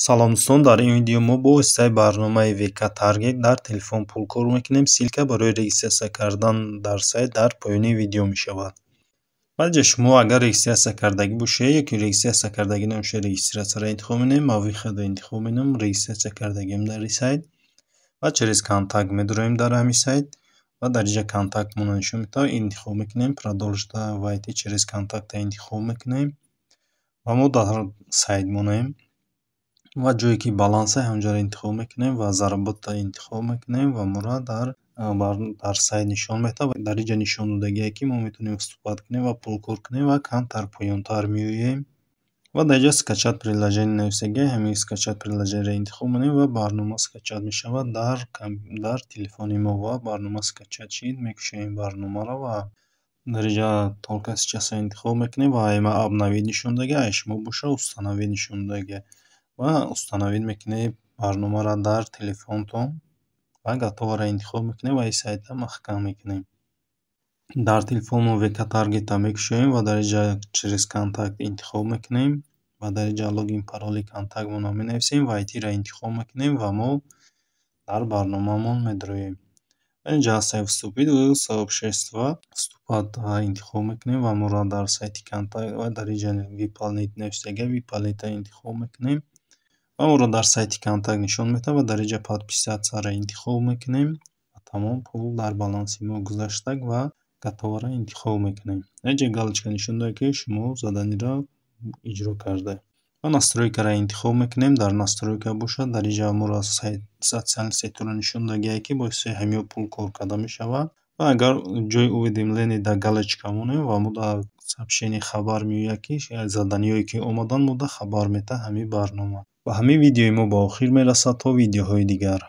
Салом, дӯстон! Дар ин видео мо бо воситаи барномаи VK Target дар телефон пул кор мекунем. Ссылка барои регистрация кардан дар сайт дар поёни видео мешавад. Баъд шумо агар регистрация кардагӣ бошед ё ки регистрация кардагӣ набошед, регистрацияро интихоб менамоем. Ма выходро интихоб менамоям, регистрация кардагиам дар ин сайт, ва через контакт медароем дар ҳамин сайт ва дар инҷа контактмонро нишон медиҳад, интихоб мекунем. Продолжить, войти через контактро интихоб мекунем ва мо дар сайт монем ва ҷое ки баланс е, ҳамонҷоро интихоб мекунем ва заработать интихоб мекунем ва моро дар сайт нишон медиҳад. Ва дар инҷа нишон додагие, ки мо метавонем вступать кунем ва пул кор кунем, ва камтар поёнтар меоем ва дар инҷа скачать приложение нависагия. Ҳамин скачать приложениеро интихоб менамоем ва барнома скачать мешавад дар телефони мо. Ва барнома скачать шид, мекушоем барномаро ва дар инҷа только сейчас интихоб мекунем ва ма обновить нишон додагия, ай шумо боша установить нишон додагия, ва установить мекунед барномаро дар телефонтон ва готово-ро интихоб мекунем ва ин сайтро маҳкам мекунем. Дар телефонмон VK Target-ро мекушоем ва дар инҷа через контакт интихоб мекунем ва дар инҷа логин, пароли контактмонро менависем, войти-ро интихоб мекунем ва мо дар барномаамон медароем. Инҷа ҳастаи вступить в сообщество, вступать интихоб мекунем ва моро дар сайти контакт ва дар инҷа выполнить нависагия, выполнить-ро интихоб мекунем ва моро дар сайти контакт нишон медиҳад ва дар инҷа подписаться-ро интихоб мекунем ва тамом, пул дар баланси мо гузаштаг ва готово-ро интихоб мекунем. Инҷа галочка нишон додад, ки шумо заданиро иҷро кардаед, ва настройкаро интихоб мекунем. Дар настройка бошад, дар инҷа моро социальный сетьро нишон додагие, ки бо воситаи ҳамин пул кор карда мешавад, ва агар ҷои уведомление дар галочка монем ва мо дар сообщение хабар меояд, ки заданиҳое ки омаданд, мо хабар медиҳад ҳамин барнома. Ва ҳамин видеои мо ба охир мерасад. То видеоҳои дигар.